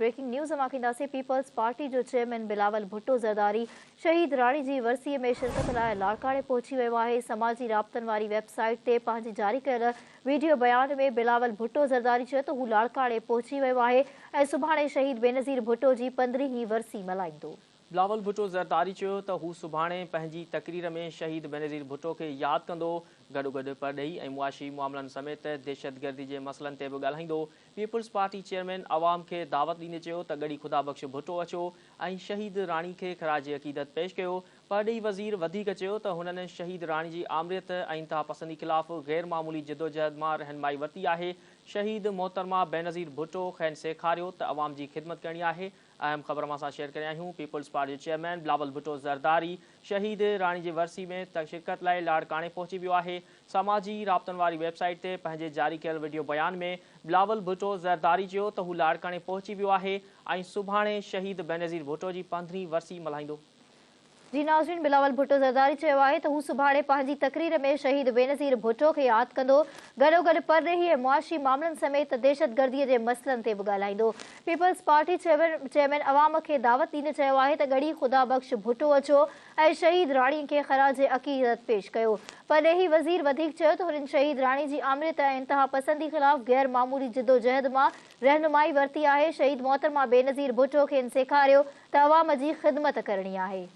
Breaking news اوهان کي ڏينداسين پيپلز پارٽي جو چيئرمين بلاول ڀٽو زرداري شهيد راڻي جي ورسي ۾ شرڪت لاء لاڙڪاڻي پهچي ويو آهي سماجي رابطن واري ويب سائيٽ تي پنهنجي جاري ڪيل ويڊيو بيان ۾ بلاول ڀٽو زرداري چيو ته هو لاڙڪاڻي پهچي ويو آهي ۽ سڀاڻي شهيد بينظير ڀٽو جي 15 هين ورسي ملهائيندو. بلاول ڀٽو زرداري چيو ته هو سڀاڻي پنهنجي تقرير ۾ شهيد بينظير ڀٽو کي ياد ڪندو، گڏوگڏ پرڏيهي ۽ معاشي معاملن سميت دهشتگردي جي مسئلن تي به ڳالهائيندو. پيپلز پارٽي چيئرمين عوام کي دعوت ڏيندي چيو ته ڳڙهي خدا بخش ڀٽو اچو ۽ شهيد راڻي کي خراج عقيدت پيش ڪيو. پرڏيهي وزير وڌيڪ چيو ته هنن شهيد راڻي جي آمريت ۽ انتهاپسندي خلاف غيرمعمولي جدوجهد مان رهنمائي ورتي آهي، شهيد محترمه بينظير ڀٽو کين سيکاريو ته عوام جي خدمت ڪرڻي آهي اهم خبر اوهان سان شيئر ڪري آهيون پيپلز پارٽي جو چيئرمين بلاول ڀٽو زرداري شهيد راڻي جي ورسي ۾ شرڪت لاء لاڙڪاڻي پهچي ويو آهي سماجي رابطن واري ويب سائيٽ تي پنهنجي جاري ڪيل وڊيو بيان ۾ بلاول ڀٽو زرداري چيو ته هو لاڙڪاڻي پهچي ويو آهي ۽ سڀاڻي شهيد بينظير ڀٽو جي پندرهين ورسي ملهائيندو. جي ناظرين بلاول ڀٽو زرداري چيو آهي ته هو سڀاڻي پنهنجي تقرير ۾ شهيد بينظير ڀٽو کي ياد ڪندو، گڏوگڏ پرڏيهي ۽ معاشي معاملن سميت دهشتگردي جي مسئلن تي به ڳالهائيندو. پيپلز پارٽي چيئرمين عوام کي دعوت ڏيندي چيو آهي ته ڳڙهي خدا بخش ڀٽو اچو ۽ شهيد راڻي کي خراج عقيدت پيش ڪيو. پرڏيهي وزير وڌيڪ چيو ته هنن شهيد راڻي جي آمريت ۽ انتهاپسندي خلاف غير معمولي جدوجهد مان رهنمائي ورتي آهي، شهيد محترمه بينظير ڀٽو کين سيکاريو ته عوام جي خدمت ڪرڻي آهي.